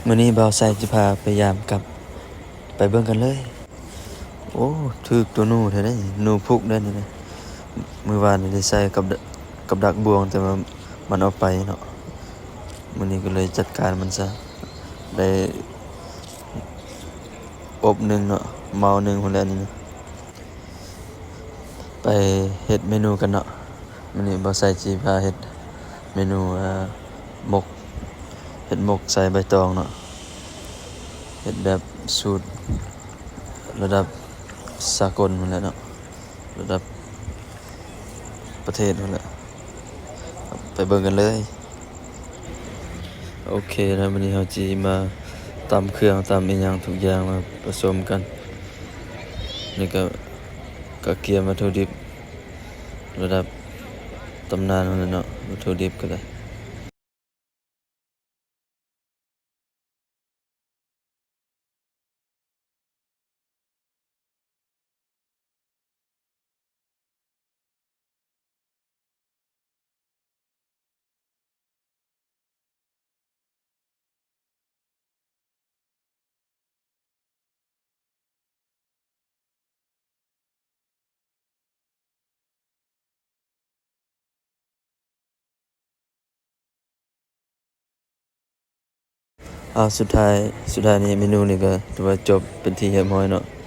ມື້ນີ້ບ່າວໄຊຊິພາໄປຢາມກັບ ໄປເບິ່ງກັນເລີຍ. ໂອ້ ຖືກໂຕໜູແທ້ເດ້ ໜູພຸກເດ້ນີ້ນະ. ມື້ວານນີ້ໄດ້ໃສ່ກັບ ກັບດັກບ່ວງ ແຕ່ວ່າມັນເອົາໄປເນາະ. ມື້ນີ້ກໍເລີຍຈັດການມັນຊະ ໄດ້ອົບໜຶ່ງເນາະ ເມົາໜຶ່ງພຸ້ນແຫຼະນີ້ນະ. ໄປເຮັດເມນູກັນເນາະ. ມື້ນີ້ບ່າວໄຊຊິພາເຮັດເມນູ ເອີ ໝົກ ເຮັດໝົກໃສ່ໃບຕອງເນາະ. ເຮັດແບບສູດລະດັບສາກົນພຸ້ນແຫຼະເນາະ ລະດັບປະເທດພຸ້ນແຫຼະ. ໄປເບິ່ງກັນເລີຍ. ໂອເຄນະ ມື້ນີ້ເຮົາຊິມາຕຳເຄື່ອງ ຕຳອີ່ຫຍັງທຸກຢ່າງມາປະສົມກັນ. ນີ້ກະ ກະກຽມວັດຖຸດິບລະດັບຕຳນານພຸ້ນແຫຼະເນາະ ວັດຖຸດິບກະໄດ້. ອາ ສຸດທ້າຍ ສຸດທ້າຍນີ້ເມນູນີ້ກະຖືວ່າຈົບເປັນທີ່ຮຽບຮ້ອຍເນາະ.